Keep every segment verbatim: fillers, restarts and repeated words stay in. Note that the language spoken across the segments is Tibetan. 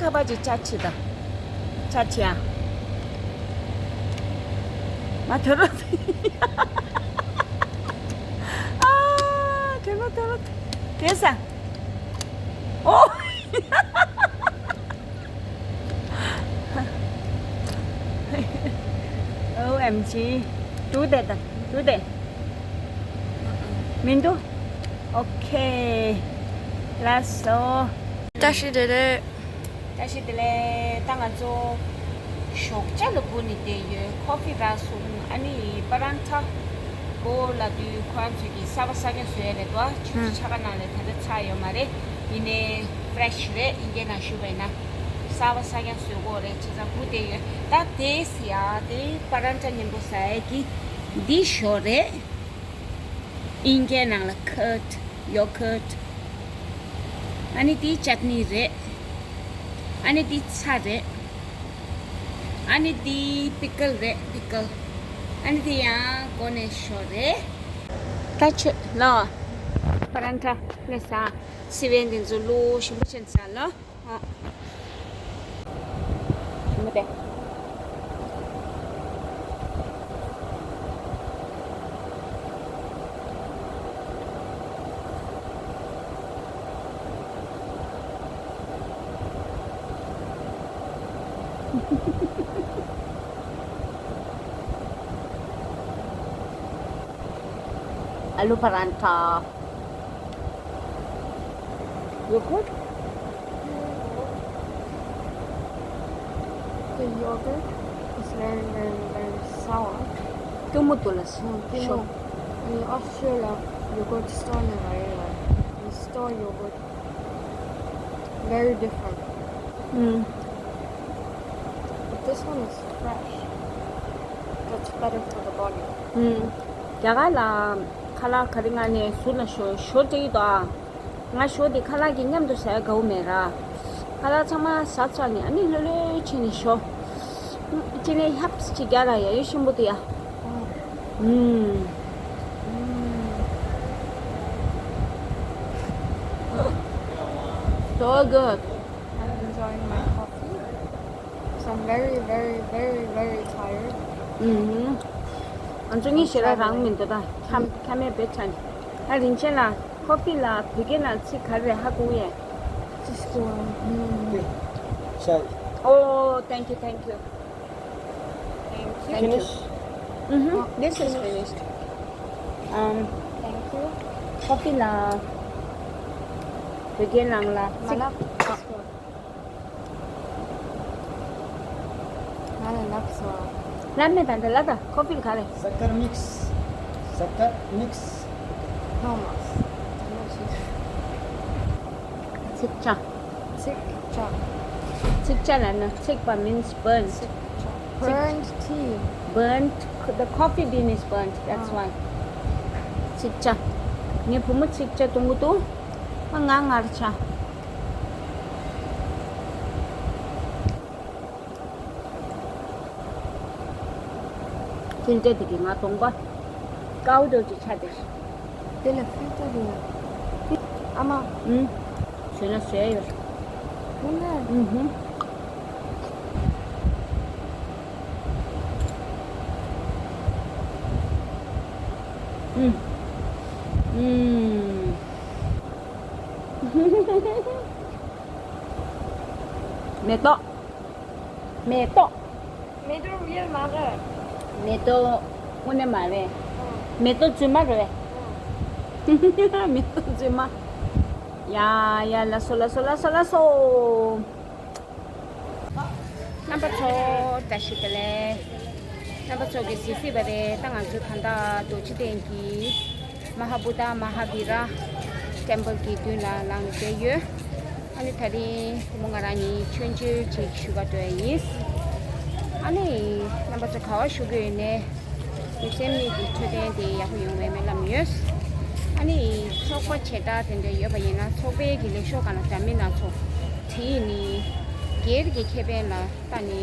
ཁ་པར་ཅིག་ཅར་ཆི་ད། ཅར་ཆི་ཨ། མ་ཐོ་རོ། ཨ་ཐོ་རོ་ཐོ་རོ། དེ་ས། ཨོ། ཨོ་ཨེམ་ཇི། འདུག་སྟེ་ད། འདུག་སྟེ། མི་འདུག་ཨོ་ཁེ། ལགས་སོ། བཀྲ་ཤིས་བདེ་ལེགས། བཀྲ་ཤིས་བདེ་ལེགས། ད་ང་ཚོ་ཞོགས་ཇ་ལ་སྒུག་ནས་བསྡད་ཡོད། ཀོ་ཕི་རག་སོང་། ཨ་ནི་པ་རན་ཐ་བོ་ལབ་དུས་ཁོ་རང་ཚོས་ཀྱི་གསར་པ་གསར་རྐྱང་བཟོས་ཡ་རེད་དོ། ཆུ་ཚོད་ཕྱེད་ཀ་ནང་ལས་ད་ལྟ་ཚར་ཡོད་མ་རེད། ཡིན་ནའི་ཕི་རེ་ཤི་རེད། དབྱིན་སྐད་ནང་ཞུས་པ་ཡིན་ན་གསར་པ་གསར་རྐྱང་བཟོས་དགོས་རེད། བྱས་ཙང་སྒུག་བསྡད་ཡོད། ད་དེ་ཟེར་ཡ་དེ་པ་རན་ཐ་མཉམ་པོ་ཟ་ཡ་གི་འདི་ཞོ་རེད། དབྱིན་སྐད་ནང་ལ་ཁར་ཌི། ཡོ་ཁར་ཌི། ཨ་ནི་དེ་ཅཊ་ནི་རེད། ཨ་ནི་དེ་ཚྭ་རེད། ཨ་ནི་དེ་པི་ཀལ་རེད། པི་ཀལ། ཨ་ནི་དེ་ཡང་གོ་ནས་ཞོ་རེད། ད་ཆོས་ལ། པ་རན་ཐ་ལས་ས། སི་བན་དེ་ཚོ་ལོ་ཞིམ་པོ་ཅན་ས་ལ། ཨ། མི་དེ། ཨ་ལུ་པ་རན་ཐ། Yogurt? The yogurt is very, very, very sour. ཀྱུ་མོ་དུ་ལ་སོང་ཀྱུ་མོ། ཤོག་ཨ་ནི་ཨོ་སི་ཊྲེ་ལི་ཡ་ཡོ་གུར་སི་ཊོར་ནས་མ་རེད་བ། The store yogurt very different. Mm. But this one is fresh. That's better for the body. Mm. རྒྱ་གར་ལ་ཁ་ལག་ག་རེ་མངགས་ནས་ཟུར་ལ་ཞོ་ཞོ་སྤྲད་ཀྱི་འདུག་ཨ། ང་ཞོ་དེ་ཁ་ལག་གི་མཉམ་དུ་ཟ་ཡ་དགའ་བོ་མེད་ར། ཁ་ལག་ཚང་མ་ཟ་ཚར་ནས་ཨ་ནི་ལྷོད་ལྷོད་བྱས་ནས་ཞོ། ཅི་ནས་ཧབ་ཅིག་རྒྱག་ར་ཡ་ཡོ་ཤིན་པོ་དེ་ཡ། ཨུམ། So good. I'm enjoying my coffee. So I'm very, very, very, very tired. ཨུམ། ང་ཚོ་གཉིས་ཞེ་དྲག་རང་མི་འདུག་ད། ཁ་ཁ་མེད་པའི་ཆ་ནས། ད་རིན་ཆེན་ལགས། ཀོ་ཕི་ལ་བོད་སྐད་ནང་ཚིག་ག་རེ་རེད་ཧ་གོ་ཡས། Just one. Mm. Chai. Oh, thank you, thank you. Thank you. Thank you. Finish? Mm-hmm. This is finished. Um, thank you. ཀོ་ཕི་ལ་བོད་སྐད་ནང་ལ་ཚིག་མ་ལབ། Just one. ང་ལ་ལབ་སོང་། ལབ་མེད་ད་འདི་ལ་ད་ཀོ་ཕི་ག་རེ། Sugar mix. Sugar mix. No, no. ཚིག་ཇ། ཚིག་ཇ། ཚིག་ཇ་ལབ་ན་ཚིག་པ་means burnt. ཚིག་ཇ། Burnt tea. Burnt. The coffee bean is burnt. That's why. ཚིག་ཇ། ངའི་བུ་མོ་ཚིག་ཇ་བཏུང་གི་འདུག་ཨ་ང་ངར་ཇ། ཕིལ་ཊར་དེ་གི་ང་གདོང་པ་དཀར་པོ་འདྲ་ཅིག་ཆགས་ཏེ། དེ་ལ་ཕིལ་ཊར་ཡོད། ཨ་མ། ཨུམ། བཟོས་ན་བཟོས་ཡོད། ཨུམ་ནས། ཨུམ་ཧུམ། ཨུམ། ཨུམ། མེ་ཏོག་མེ་ཏོག་མེ་ཏོག་རིལ་མ་རེད། མེ་ཏོག་དངོས་གནས་མ་རེད། ཨང་། མེ་ཏོག་རྫུན་མ་རེད། ཨང་། མེ་ཏོག་རྫུན་མ། ཡ་ཡ། ལགས་སོ་ལགས་སོ་ལགས་སོ་ལགས་སོ། རྣམ་པ་ཚོ་བཀྲ་ཤིས་བདེ་ལེགས། རྣམ་པ་ཚོ་གིས་གཟིགས་སྲིད་པ་རེད། ད་ང་ཚོ་ད་ལྟ་རྡོ་རྗེ་གདན་གྱི་མ་ཧཱ་བུདྡྷ་མ་ཧཱ་བི་ར་ཊེམ་པལ་གྱི་མདུན་ལ་ལངས་བསྡད་ཡོད། ཨ་ནི་དེ་རིང་བུ་མོ་ང་རང་གཉིས་མཆོད་མཇལ་ཅིག་ཞུ་ག་འགྲོ་ཡ་ཡིན། ཨ་ནི་རྣམ་པ་ཚོ་ག་པར་བཞུགས་ཀྱི་ཡོད་ནའི་ཡིད་སེམས་གཉིས་ཀྱི་འཕྲོད་བསྟེན་དེ་ཡག་པོ་ཡོང་བའི་སྨོན་ལམ་ཡོད། ཨ་ནི་ཚོགས་པ་བྱེ་བྲག་དེ་འདྲ་ཡོད་པ་ཡིན་ན་ཚོགས་པའི་གི་ལས་ཤོག་སྒང་ལ་འདྲ་མིན་སྣ་ཚོགས་བྲིས་ནས་སྒེར་གྱི་ཁེ་ཕན་ལ་ལྟ་ནས་ཨ་ནི་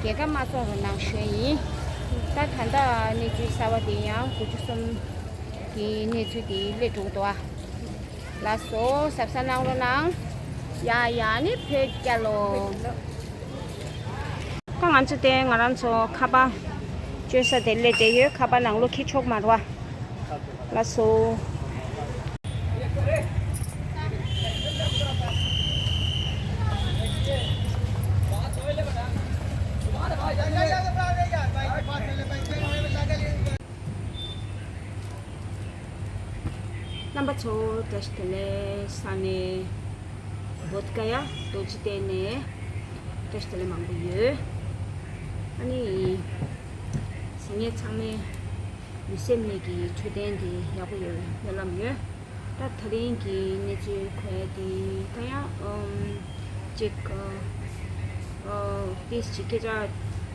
རྒྱལ་ཁ་མ་བཙོང་རོགས་གནང་ཞུ་ཡ་ཡིན། ད་ད་ལྟ་གནས་ཚུལ་གསར་པ་དེ་ཡང་དགུ་བཅུ་གསུམ་གྱི་གནས་ཚུལ་དེ་སླེབས་འགྲོ་གི་འདུག་ཨ། ལགས་སོ། གཟབ་གཟབ་གནང་རོགས་གནང་། ཡ་ཡ་ནི་བོད་རྒྱལ་ལོ། ད་ང་ཚོ་དེ་ང་རང་ཚོ་ཁ་པར་སྤྱོད་ས་དེ་སླེབས་བསྡད་ཡོད། ཁ་པར་ནང་ལོགས་འཁྱེར་ཆོག་མ་རེད་བ། ལགས་སོ། རྣམ་པ་ཚོ་བཀྲ་ཤིས་བདེ་ལེགས། ས་གནས་བོད་ཀ་ཡ་རྡོ་རྗེ་གདན་ནས་བཀྲ་ཤིས་བདེ་ལེགས་མང་པོ་ཡོད། ཨ་ནི་གཟིགས་མཁན་ཚང་མས་ལུས་སེམས་གཉིས་ཀྱི་འཕྲོད་བསྟེན་དེ་ཡག་པོ་ཡོད་པའི་སྨོན་ལམ་ཡོད། ད་ད་རིང་གི་གནས་ཚུལ་གོ་ཡ་དེ་ད་ཡང་ཨམ་ཅིག་ཨ་ཨ་ཏིས་ཅིག་སྐད་ཆ་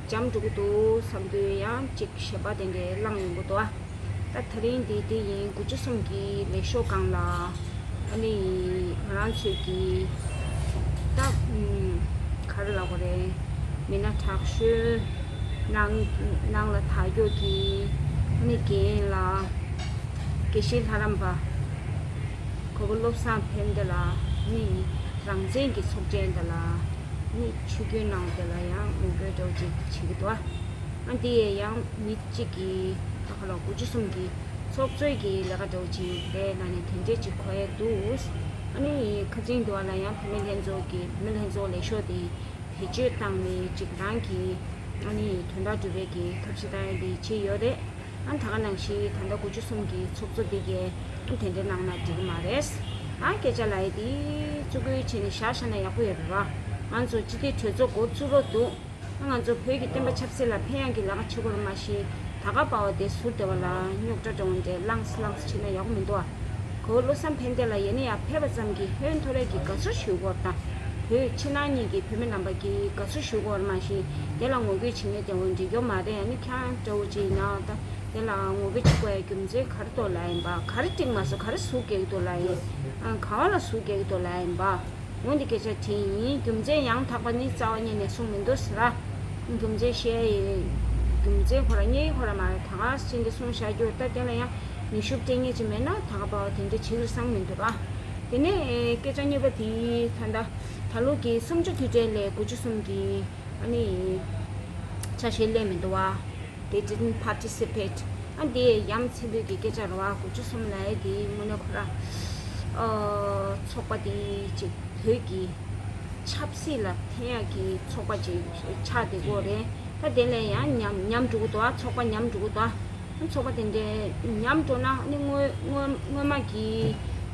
འཇམ་འགྲོ་གི་འདུག་བསམ་དུས་ཡང་ཅིག་ཞེན་པ་དེ་འདྲའི་ལངས་ཡོང་གི་འདུག་ཨ། ད་ད་རིང་འདི་དེ་ཡིན། དགུ་བཅུ་གསུམ་གྱི་ལས་ཤོག་སྒང་ལ་ཨ་ནི་ང་རང་ཚོས་ཀྱི་ད་ཨམ་ག་རེ་ལབ་དགོས་རེད། མི་སྣ་དྲག་ཤོས་ནང་ནང་ལ་དར་རྒྱས་ཀྱི་ཨ་ནི་རྒན་ལགས་དགེ་བཤེས་ལྷ་རམས་པ་གོ་བོ་བློ་བཟང་ཕན་བདེ་ལགས་ནི་རང་བཙན་གྱི་ཚོགས་ཆེན་དེ་ལ་ནི་ཆིབས་བསྒྱུར་གནང་བ་དེ་ལ་ཡང་ངོ་རྒོལ་འདྲ་བོ་ཅིག་བྱེད་ཀྱི་འདུག་ཨ། ཨ་འདི་ཡང་མི་གཅིག་གིས་ད་ག་ལ་དགུ་བཅུ་གསུམ་གྱི་ཚོགས་གཙོས་ཀྱི་ལས་ཀ་འདྲ་བོ་ཅིག་རེད་ལབ་ནས་དེ་འདྲས་ཅིག་གོ་ཡས་འདུག་ཨ་ནི་ཁ་སང་དེ་བ་ལ་ཡང་བུད་མེད་ལྷན་ཚོགས་ཀྱི་བུད་མེད་ལྷན་ཚོགས་ལས་ཤོག་དེ་བེད་སྤྱོད་བཏང་ནས་ཅིག་རང་གི་ཨ་ནི་དོན་དག་སྒྲུབ་པའི་གི་ཐབས་ཤེས་བཏང་ཡ་དེ་བྱས་ཡོད་རེད། ཨ་ད་ག་ནང་བཞིན་ད་ལྟ་དགུ་བཅུ་གསུམ་གྱི་ཚོགས་གཙོ་དེ་གས་ཨ་དེ་འདྲ་གནང་ན་འགྲིག་གི་མ་རེད། ཨ་སྐད་ཆ་ལབ་ཡ་དེ་བཙུགས་སྐུལ་བྱས་ནས་བཞག་བཞག་ན་ཡག་པོ་ཡོད་རེད་བ། ང་ཚོ་སྤྱི་འཐུས་གྲོས་ཚོགས་འགོ་བཙུགས་རོགས་འདུག་ང་ཚོ་བོད་ཀྱི་བསྟན་པ་ཆབ་སྲིད་ལ་ཕན་ཡག་གི་ལས་ཀ་བྱེད་དགོས་རེད། མ་གཞི་ད་ག་པ་བ་དེ་ཟུར་དེ་བ་ལ་རྙོག་དྲ་འདྲ་བོ་འདྲ་ལངས་ལངས་བྱེད་ན་ཡག་པོ་མི་འདུག་ཨ། གོ་བོ་བློ་བཟང་ཕན་བདེ་ལགས་ཡ་ནི་ཡ་ཕེབས་པ་ཙམ་གྱིས་ཧོན་ཐོ་རེ་གི་དགའ་བསུ་ཞུ་དགོས་རེད། ད་བོད་ཕྱི་ནང་གཉིས་ཀྱི་བུད་མེད་རྣམ་པ་གིས་དགའ་བསུ་ཞུ་དགོས་རེད། མ་གཞི་དེ་ལ་ངོ་རྒོལ་བྱེད་མཁན་དེ་བོ་འགྲིག་གི་མ་རེད། ཡ་ནི་ཁྱེད་རང་འདྲ་བོ་ཅིག་ཡིན་ན་ད་དེ་ལ་ངོ་རྒོལ་བྱེད་དགོས་ཡ་རྒྱུ་མཚན་ག་རེ་འདུག་ལབ་ཡིན་པ། ག་རེ་འགྲིག་མ་སོང་། ག་རེ་ཟུག་སྐྱེ་གི་འདུག་ལབ་ཡིན། ཨ་ག་བ་ལ་ཟུག་སྐྱེ་གི་འདུག་ལབ་ཡིན་པ། འོན་ཏེ་སྐད་ཆ་དྲིས་ཡིན། རྒྱུ་མཚན་ཡང་དག་པ་ནི་རྩ་བ་ཉིད་ནས་གསུངས་མི་འདུག་ཟེར་ར། རྒྱུ་མཚན་བཤད་ཡིན། རྒྱུ་མཚན་ཁོ་ར་རྙེད་ཁོ་ར་མ་རེད། ད་ག་ཟིན་ཏེ་གསུངས་བཞག་རྒྱུ་ད་དེ་ལ་ཡང་ཉེས་ཤུབས་སྤྲད་མཁན་ཅིག་མེད་ན་ད་ག་པ་བ་དེ་འདྲ་བྱེད་ཀྱི་བསམ་མི་འདུག་ར། དེ་ནས་སྐད་ཆ་གཉིས་པ་དེ་ད་ལྟ་ད་ལོ་གི་གསུམ་བཅུ་དུས་དྲན་ལས་དགུ་བཅུ་གསུམ་གྱི་ཨ་ནི་ཆ་ཤས་ལེན་མི་འདུག་བ། They didn't participate. ཨ་འདི་ཡ་མཚན་བོད་ཀྱི་སྐད་ཆ་རེད་བ། དགུ་བཅུ་གསུམ་ལབ་ཡ་དེ་དངོས་གནས་ཁོ་ར་ཨ་ཚོགས་པ་དེ་ཅིག་བོད་ཀྱི་ཆབ་སྲིད་ལ་ཕན་ཡག་གི་ཚོགས་པ་ཅིག་ཆགས་བསྡད་ཀྱི་ཡོད་རེད། ད་དེ་ལས་ཡང་ཉམས་ཉམས་འགྲོ་གི་འདུག་ཨ། ཚོགས་པ་ཉམས་འགྲོ་གི་འདུག་ཨ། ཚོགས་པ་དེ་འདྲའི་ཉམས་འགྲོ་ན་ཨ་ནི་སྔོན་སྔོན་སྔོན་མ་གི་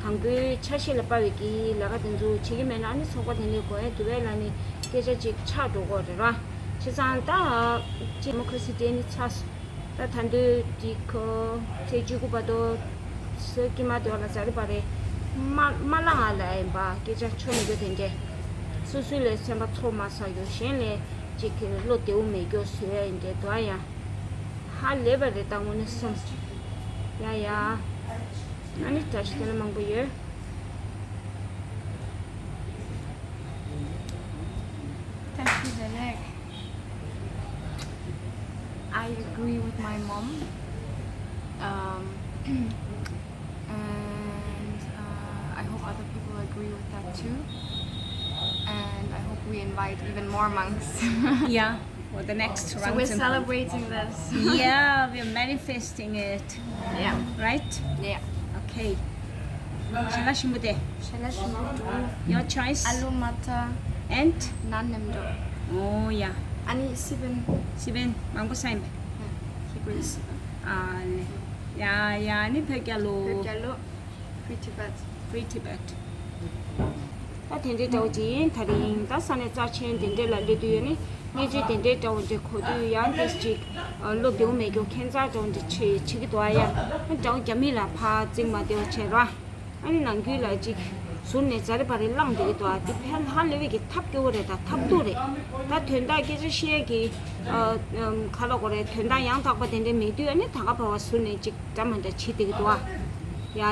དང་པོའི་ཆ་ཤས་ལ་དཔག་པའི་གི་ལས་ཀ་དེ་ཚོ་བྱེད་ཀྱི་མེད་ན་ཨ་ནི་ཚོགས་པ་དེ་འདྲའི་དགོས་ཡ་འདུག་བས་ལབ་ནས་སྐད་ཆ་ཅིག་ཆགས་འགྲོ་གི་ཡོད་རེད་ར། བྱས་ཙང་ད་ཅིག་ཌི་མོ་ཀ་རེ་སི་དེ་ནི་ཚར་སོང་། ད་ད་འདོད་ཀྱི་ཁོ་ཚེས་བཅུ་དགུ་བར་དུ་སོ་ཀྱི་མ་དེ་བ་ལ་ཛ་རི་པ་རེ་མ་མ་ལངས་ཨ་ལ་ཡིན་པ། སྐད་ཆ་ཆོ་མི་འདུག་དེ་འདྲས། སོ་སོའི་ལས་སེམས་པ་ཚོ་མ་ཟ་རྒྱུ། གཞན་ལས་ཅིག་གི་བློ་བདེ་བོ་མེད་རྒྱུ་བཟོས་ཡ་ཡིན་འདྲས་འདུག་ཨ། ཡ་ཧ་ལས་པ་རེད་ད་དངོས་གནས་སོང་། ཡ་ཡ། ཨ་ནི་བཀྲ་ཤིས་བདེ་ལེགས་མང་པོ་ཡོད། བཀྲ་ཤིས་བདེ་ལེགས། I agree with my mom. Um, and uh, I hope other people agree with that too. And I hope we invite even more monks. Yeah, for the next round. So we're celebrating this. Yeah, we're manifesting it. Yeah. Right? Yeah. Okay. ཞལ་ལག་ཞིམ་པོ་དེ། ཞལ་ལག་ཞིམ་པོ་འདུག Your choice. ཨ་ལུ་མ་ཏྲ། And? ནན་ནེམ་ཏོ། Oh yeah. ཨ་ནི་སི་པན། སི་པན་མང་པོ་ཟ་ཡིན་པས། ཧི་པན་སི་པན། ཨ་ལེ། ཡ་ཡ་ནི་བོད་རྒྱལ་ལོ། བོད་རྒྱལ་ལོ། Free Tibet. Free Tibet. ད་དེ་འདྲའི་འདྲ་བོ་ཅིག་ཡིན། ད་རིང་ད་ས་གནས་རྩ་ཆེན་དེ་འདྲའི་ལ་སླེབས་དུས་ཡོད་ནི་གནས་ཚུལ་དེ་འདྲའི་འདྲ་བོ་འདྲ་གོ་དུས་ཡང་ཏིས་ཅིག་བློ་བདེ་བོ་མེད་རྒྱུ་ཁྱད་མཚར་འདྲ་བོ་འདྲ་ཆེ་བྱེད་ཀྱི་འདུག་ཨ། ཡ་འདྲ་བོ་རྒྱ་མི་ལ་ཕར་བརྩིགས་མ་བདེ་བོ་བྱས་ར། ཨ་ནི་ནང་ཁུལ་ལ་ཅིག་ཟུར་ནས་ཛ་རི་པ་རི་བླངས་བསྡད་ཀྱི་འདུག་ཨ། འདི་ཕན་ཧ་ལས་པའི་གི་ཐབས་སྐྱོ་བོ་རེད། ད་ཐབས་སྡུག་རེད། ད་དོན་དག་སྐད་ཆ་བཤད་ཀྱི་ཨ་ཨམ་ག་ལ་གོ་རེད། དོན་དག་ཡང་དག་པ་དེ་འདྲ་མེད་དུས་ཨ་ནི་ད་ག་བ་བ་ཟུར་ནས་ཅིག་འདྲ་མ་འདྲ་བྱེད་བསྡད་ཀྱི་འདུག་ཨ། ཡ་ཡ།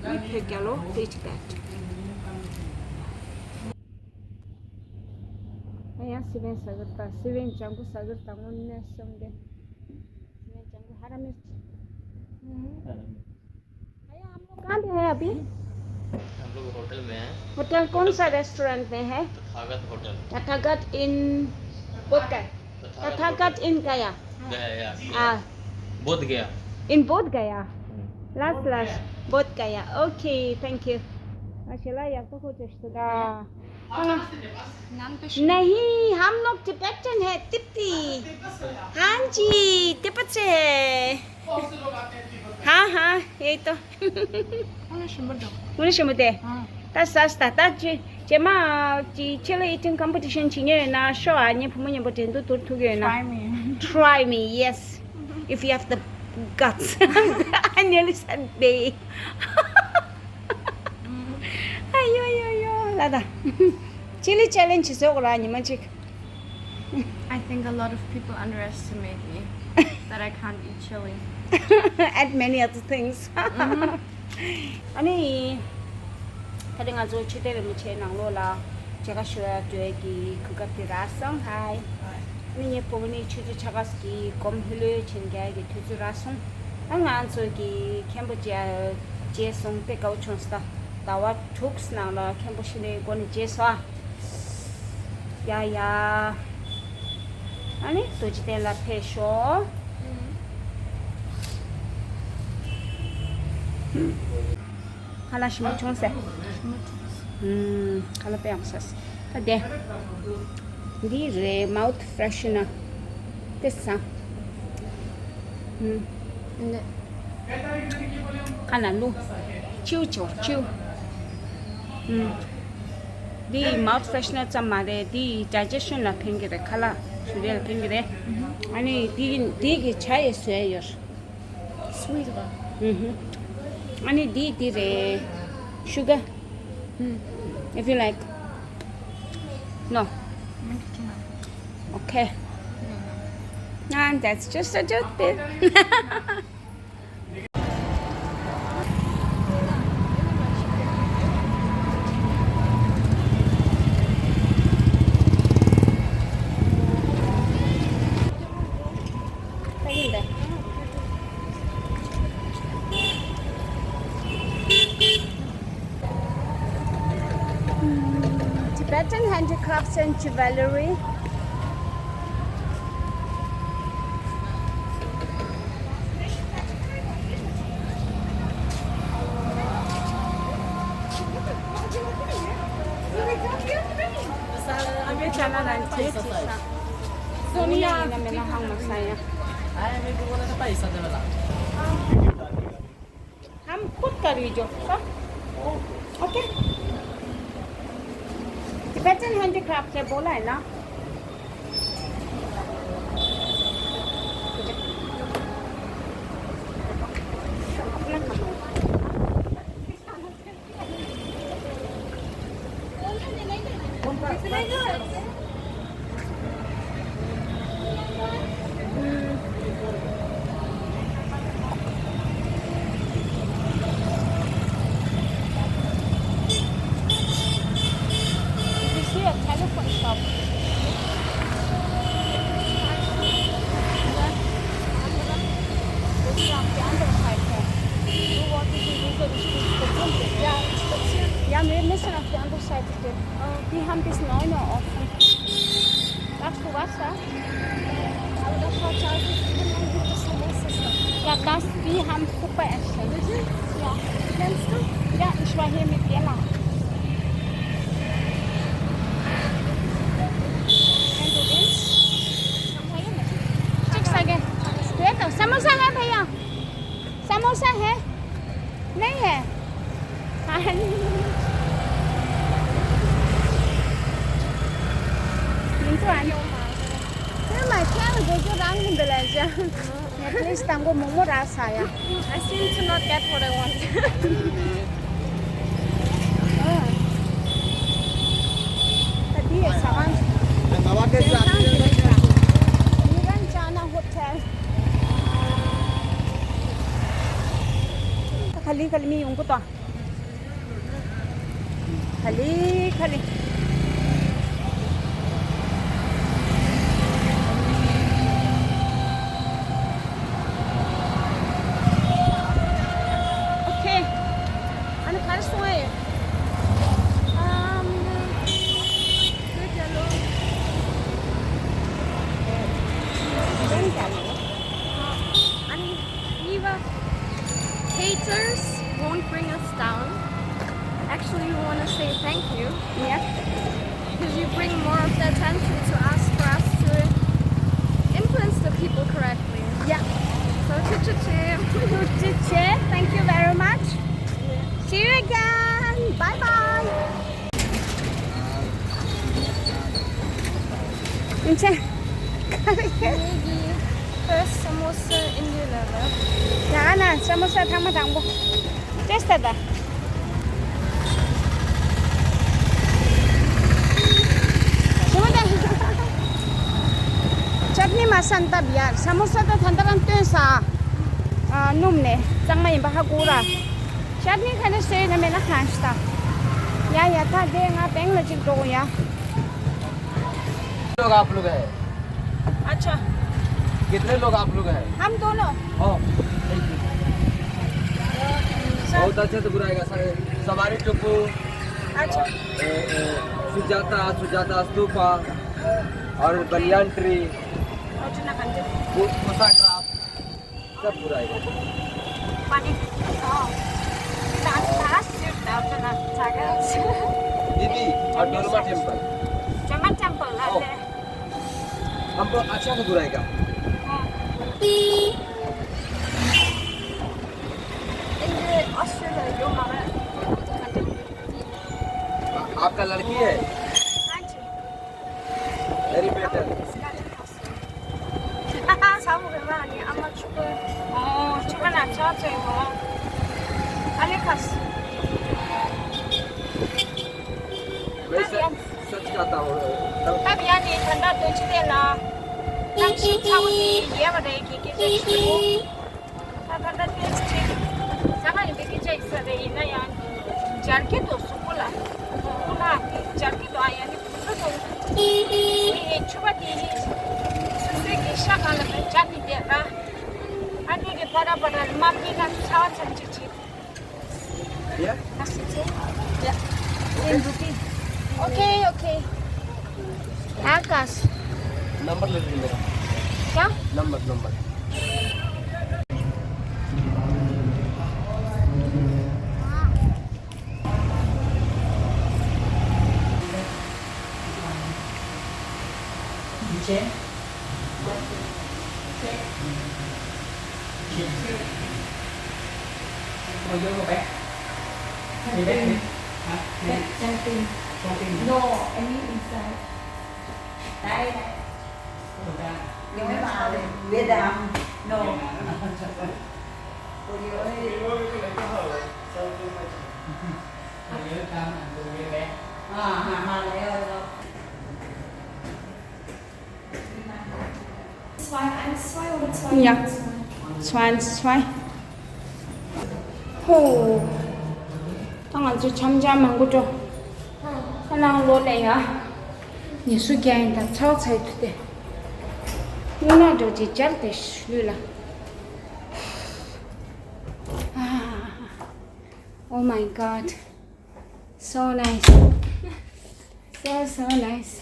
ནི་བོད་རྒྱལ་ལོ། Free Tibet. ཡང་སི་པན་ཟ་གི་རེད་ད། སི་པན་ལྗང་ཁུ་ཟ་གི་རེད་ད། དངོས་གནས་སོང་སྟེ། སི་པན་ལྗང་ཁུ་ཧ་ར་མེ། ཁ་ཡ་ཨམ་ལོ་གང་དེ་ཧ་ཡ་པི། हम लोग होटल में है। होटल कौन सा रेस्टोरेंट में है? तथागत होटल। तथागत इन बोध गया। तथागत इन गया। गया, या। हाँ। बोध गया। इन बोध गया। हम्म। लास्ट लास्ट बोध गया। Okay, thank you. माशाल्लाह, या तो कुछ इस तरह। नहीं, हम लोग तिब्बतन है, तिब्बती। हाँ जी, तिब्बत से है। हाँ, हाँ, यही तो। ངོ་ནི་ཞིམ་པོ་འདུག་ངོ་ནི་ཞིམ་པོ་དེ། ཨ། ད་ཟ་ས་ད་ད་ཅི་ཅེ་མ་ཅི་ཆེ་ལ་ཨི་ཊིང་ཀམ་པི་ཊི་ཤན་བྱེད་ཉེ་ཡོད་ན་ཤོག་ཨ། ངའི་བུ་མོ་མཉམ་པོ་འགྲན་བསྡུར་ཐུག་ཡོད་ན། Try me. Try me, yes. If you have the guts. I nearly said bae. ཨ་ཡོ་ཡོ་ཡོ་ལ་ད། ཆེ་ལི་ཆེ་ལེན་ཇི་བཟོ་གོ་ར་ཉི་མ་གཅིག I think a lot of people underestimate me, that I can't eat chili. And many other things. ཨ་ནི། ད་རེས་ང་ཚོ་ཆོས་སྡེ་རིན་པོ་ཆེའི་ནང་ལོགས་ལ་མཇལ་ཁ་ཞུ་ཡ་འགྲོ་ཡ་གི་གོ་སྐབས་དེ་རག་སོང་། ཧའི། ཨ་ནི་ངའི་བུ་མོ་ནི་ཆུ་ཚོད་ཕྱེད་ཀ་གི་སྒོམ་ལྷོད་ལྷོད་བྱེད་མཁན་གྱི་དུས་ཚོད་རག་སོང་། ཨ་ང་ཚོ་གི་མཁན་པོ་མཇལ་མཇལ་སོང་། དཔེ་དགའ་བོ་བྱུང་སོང་། ད་ཟླ་བ་དྲུག་ནང་ལ་མཁན་པོ་ཤི་ནའི་སྒོ་ནས་མཇལ་སོང་ཨ། ཡ་ཡ། ཨ་ནི་རྡོ་རྗེ་གདན་ལ་ཕེབས་ཤོག་ཁ་ལག་ཞིམ་པོ་བྱུང་ཟེར། ཨུམ། ཁ་ལག་དཔེ་ཡག་ས་ཟེར། ད་དེ། འདི་རེད། མའུཐ་ཕེ་རེ་ཤི་ནར། དེ་ཟ། ཨུམ། འདི། ཁ་ནང་བླུགས། ཆིའུ་ཆིའུ་ཆིའུ། ཨུམ། འདི་མའུཐ་ཕེ་རེ་ཤི་ནར་ཙམ་མ་རེད། འདི་ཌའི་ཇེ་ཤན་ལ་ཕན་གྱི་རེད། ཁ་ལག་ཞུ་རེ་ལ་ཕན་གྱི་རེད། ཨ་ནི་འདི་འདི་གི་ཇ་ཡི་བཟོས་ཡོད། Sweet one. ཨུམ། ཨ་ནི་འདི་འདི་རེད། Sugar. Mm. If you like. No. Thank you too much. Okay. No, no. And that's just a joke, babe. Tibetan Handicrafts and Jewelry. Sonia. हम खुद कर लीजिए सब। Okay. Tibetan Handicraft से बोला है ना। अपना कमाओ। Did you see a telephone shop? This is on the other side here. You want to do the, the, the, yeah, it's the, yeah, maybe mission of the other side. Okay. Die haben bis neun Uhr offen. Magst du Wasser? Aber das schaut scheiße aus. Ja, das, die haben super Essen. Ja. Kennst du? Ja, ich war hier mit Ella. Wenn du willst. Check again. Samosa hai, bhaiya? Samosa hai? Nahi hai? Haan. Min to ani. Haan, ma kya go go rang min bela ja. At least tango momo ra saya. I seem to not get what I want. Tadi sawan. Niran Chana Hotel. Khali khali mi yung ko to. Khali khali. Okay. Ani khali suai. Sponsors won't bring us down. Actually, we want to say thank you. Yeah. Because you bring more of the attention to us for us to influence the people correctly. Yeah. So, chichichi. Chichichi. Thank you very much. See you again. Bye bye. ཨིན་ཆེ། ངེད་ཀྱིས་ཕར་ས་མོ་ས་ཨིན་ཌི་ལ་ལ། ཡ་ན་ས་མོ་ས་ཐེངས་མ་དང་པོ་ཏེས་ཊི་ད། ཞུ་མ་ད། ཅཊ་ནི་མ་སན་ཏབ་ཡར་ས་མོ་ས་ད་ད་ད་རང་སྟོན་ས། ཨ་སྣུམ་ནས་གཙང་མ་ཡིན་པ་ཧ་གོ་ར། ཤར་ནི་ཁ་ནས་སོས་ན་མེད་ན་གང་ཞིག་ད། ཡ་ཡ་ད་དེ་ང་བེང་ལ་ཅིག་འགྲོ་གོ་ཡ། लोग आप लोग हैं? अच्छा। कितने लोग आप लोग हैं? हम दोनों। ओ, thank you। बहुत अच्छा से बुराएगा सर। सवारी चुप्पू। अच्छा। ए, ए, सुजाता, सुजाता स्तूपा और बलियान ट्री। अच्छा, ना कंटे। कोसा क्राफ्ट। सब पूरा है। पानी, अँ, डान्स क्लास, डान्स क्लास, जागा। दिदी, और डोलमा टेम्पल। डोलमा टेम्पल, अँ। हमको अच्छा से घुराएगा। अँ। आपका लड़की है? हाँ जी। Very better. ཚ་བོ་རེད་པ། ཨ་ནི་ཨ་མ་ཕྱུ་པ། ཨོ་ཕྱུ་པ་ན་ཚ་ཚོད་ཡོད། ཨ་ལེ་ཁ་སི། वैसे सच कहता हूँ। ད་ཡ་ནི་ད་ལྟ་དོན་ཆེ་དེ་ལ་གནམ་གཤིས་ཚ་བོ་དེ་ཡལ་བ་རེད། ཀྱི་ཀྱི་རེད་ཞུ། ད་ད་ལྟ་དེ་ཅི་ཟ་མ་ཡིན་པའི་སྐད་ཆ་ཡིན་ས་རེད། ཡིན་ན་ཡང་འབྱར་གྱི་འདུག་གཟུགས་པོ་ལ། ཁོ་ན་འབྱར་གྱི་འདུག་ཨ་ཡ་ནི་བུ་ཚོ་དང་། ངའི་ཕྱུ་པ་དེ་ཡིན། སོ་སོའི་གི་ཤ་གང་ལ་མེད་འབྱར་ནི་བསྡད་ར། ཨ་ནི་གི་པ་ར་པ་ར་མ་ཕི་ན་ཚ་བ་ཚ་ཅིག་ཅིག Yeah? That's it. Yeah. Ten rupee. Okay, okay. आकाश। नंबर ले लीजिए मेरा। क्या? Number, number. नीचे। What do you go back? Any back? Huh? Back jumping. Jumping. No, I mean inside. Đây, đây. Ủa, ra. Nhớ mà Việt Nam. No. Ủa, nhớ. Ủa, nhớ tao mà tụi nhớ bé. À, mà, mà lại ơi. Ja, zwei, zwei. ཧོ། ད་ང་ཚོ་འཆམ་འཆམ་མང་པོ་འགྲོ། ཁ་ནང་ལོ་ལེ་ཡ། ཉི་ཤུ་བརྒྱ་ཡིན་ད་ཚ་བ་ཚ་ཡི་དུ་དེ། དངུལ་ནག་འགྲོ་ཅིག་སྦྱར་ཏེ་ལུས་ལ། Oh my God. So nice. So, so nice.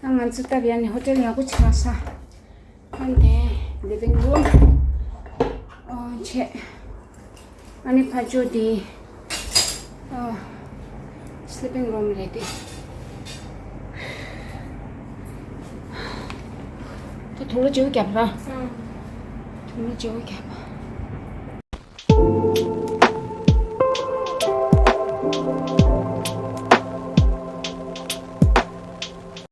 ཨ་ང་ཚོ་སྟབས་ཡག་ནས་ཧོ་ཊེལ་ཡག་པོ་ཆགས་ས། ཨ་འདི་ལི་ཝིང་རུམ། ཨོ་ཆེ། ཨ་ནི་ཕ་ཇོ་འདི། ཨོ། སི་ལི་པིང་རུམ་རེད་དེ། ད་དུང་ལོ་བརྗེ་པོ་རྒྱབ་ར། དུང་ལོ་བརྗེ་པོ་རྒྱབ།